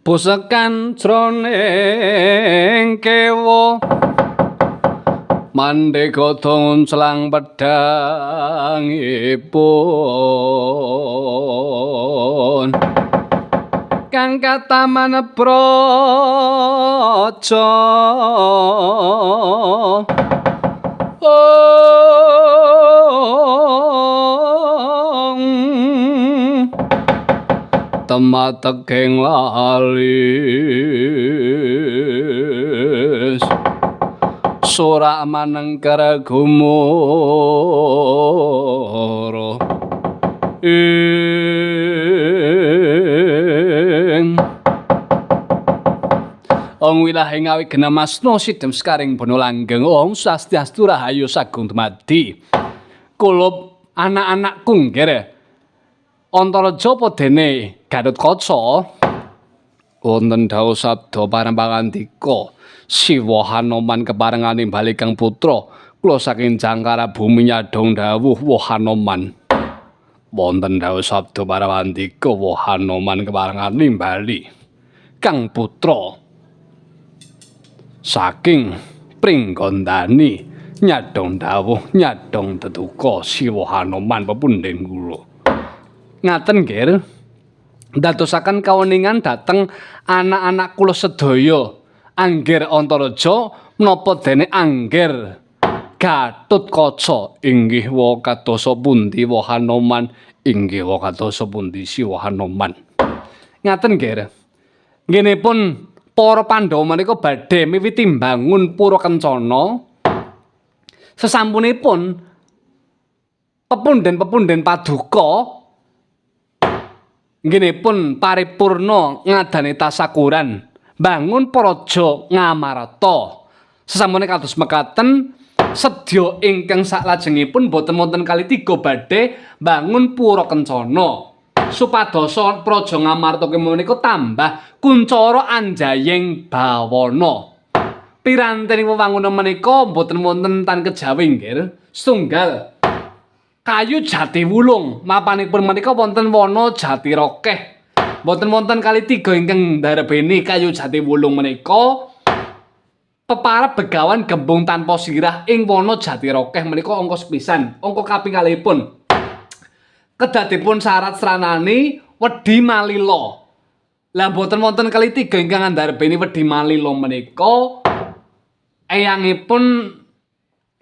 Pusekan jroning kewa mandeka unclang pedhangipun kang kataman praja. Temateking lalis sorak manengker gumuro ing Ong wilahe Ngawi Genamasna sidem sekaring bono langgeng. Om Swastiastu Rahayu Sagung Dumadi. Kulup anak-anakku nggih. Antaraja apa dene Gatotkaca wonten dawuh sabda parangandika Siwa Hanoman keparengane bali kang putra kula saking Jangkara bumi nyadhong dawuh wa Hanoman. Wonten dawuh sabda parangandika wa Hanoman keparengane bali kang putra saking Pringgondani nyadhong dawuh nyadhong tetuka Siwa Hanoman pepundhen kula. Ngaten nggih, ndadosaken kaweningan dhateng anak-anak kula sedaya Angger Antaraja menapa dene Angger Gatotkaca inggih wa kadosa pundi wa Hanoman inggih wa kadosa pundi Siwa Hanoman. Ngaten nggih, ngenipun para Pandhawa menika badhe miwiti mbangun pura kencana. Sesampunipun pepunden-pepunden paduka ngenipun paripurna ngadani tasakuran bangun praja Ngamarta. Sesampune kados mekaten sedya ingkang saklajengipun boten wonten kali tiga badhe bangun pura kencana supadosa praja Ngamarta menika tambah kuncara anjayeng bawana. Piranten wewangunan menika boten wonten tan kejawi nggih. Setunggal kayu jati wulung, mapanipun menika wonten wana jati rokeh. Boten wonten kali tiga ingkang ndarbeni kayu jati wulung menika peparab begawan gembung tanpa sirah ing wana jati rokeh menika angka sepisan. Angka kaping kalihipun kedadipun syarat sranani wedi malila. Lah boten wonten kali tiga ingkang ndarbeni wedi malila menika eyangipun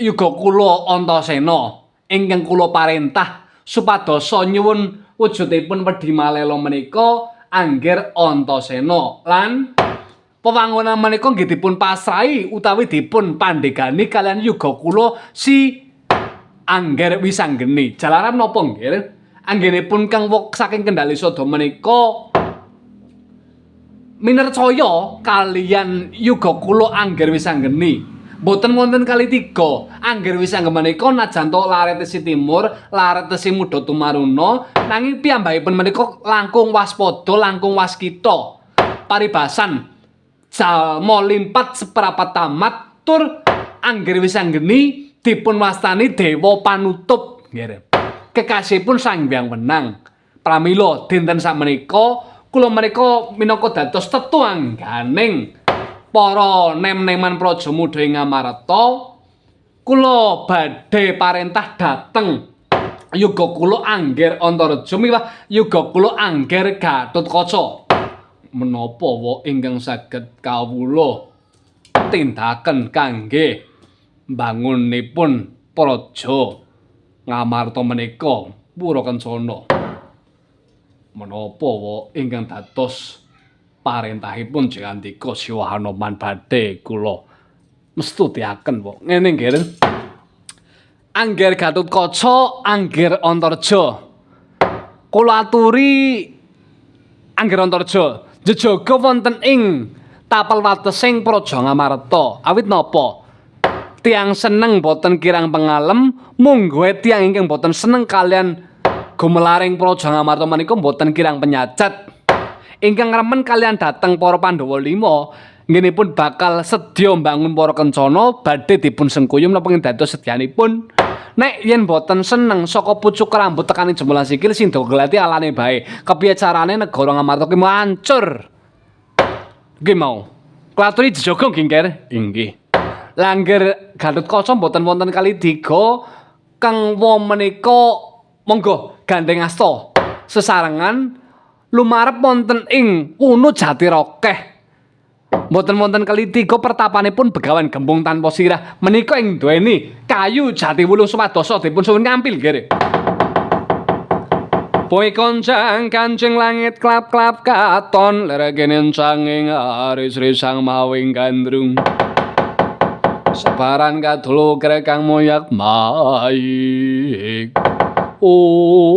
yuga kula Antasena ingkang kula parentah supadosa nyuwun wujudipun wedi malela menika Angger Antasena lan wewangunan menika nggih dipun pasrahi utawi dipun pandhegani kaliyan yuga kula si Angger Wisanggeni. Jalaran napa nggih? Anggenipun kang wok saking Kendali Sada menika minercaya kaliyan yuga kula Angger Wisanggeni. Mboten wonten kali tiga. Angger Wisanggeni menika najan to lare tesi timur, lare tesi muda tumaruna, nanging piyambakipun menika langkung waspada, langkung waskita. Paribasan jalma limpat seprapat tamat tur Angger Wisanggeni dipun wastani dewa panutup nggih. Kekasihipun Sang Hyang Wenang. Pramila dinten sakmenika kula menika minangka dados tetungganing para nem-neman praja muda ing Ngamarta, kula badhe parentah dhateng yuga kula Angger Antaraja miwah yuga kula Angger Gatotkaca. Menapa wa ingkang saged kawula tindakaken kangge mbangunipun praja Ngamarta menika pura kencana? Menapa wa ingkang dados parentahipun Jayandika Siwa Hanoman badhe kula mestutiaken wa. Ngene nggih. Angger Gatotkaca, Angger Antaraja. Kula aturi Angger Antaraja jejaga wonten ing tapel watesing praja Ngamarta. Awit napa? Tiang seneng boten kirang pengalem, mungguhe tiang ingkang boten seneng kalian gumelaring praja Ngamarta menika boten kirang penyacat. Ingkang remen kalian dateng para Pandhawa lima ngenipun bakal sedya mbangun para kencana badhe dipun sengkuyung napa dados sedyanipun. Nek yen boten seneng saka pucuk rambut tekani jempolan sikil sing do gelati alane bae. Kepiye carane negara Ngamarta ki hancur? Nggih mau. Klaturi jejaga nggih, Nger. Inggih. Langger Gatotkaca mboten wonten kalidiga kang wa menika monggo gandeng asta sesarengan lumarep wonten ing Wunu Jatirokeh. Mboten wonten kalitiga pertapanipun Begawan Gembung tanpa sirah menika ing duweni kayu jati wulung supadosa dipun suwun ngampil, nggih. Boy koncang kancing langit klap-klap katon lergene canging aris risang mawing gandrung. Sebaran kadulu kang moyak maik. Un.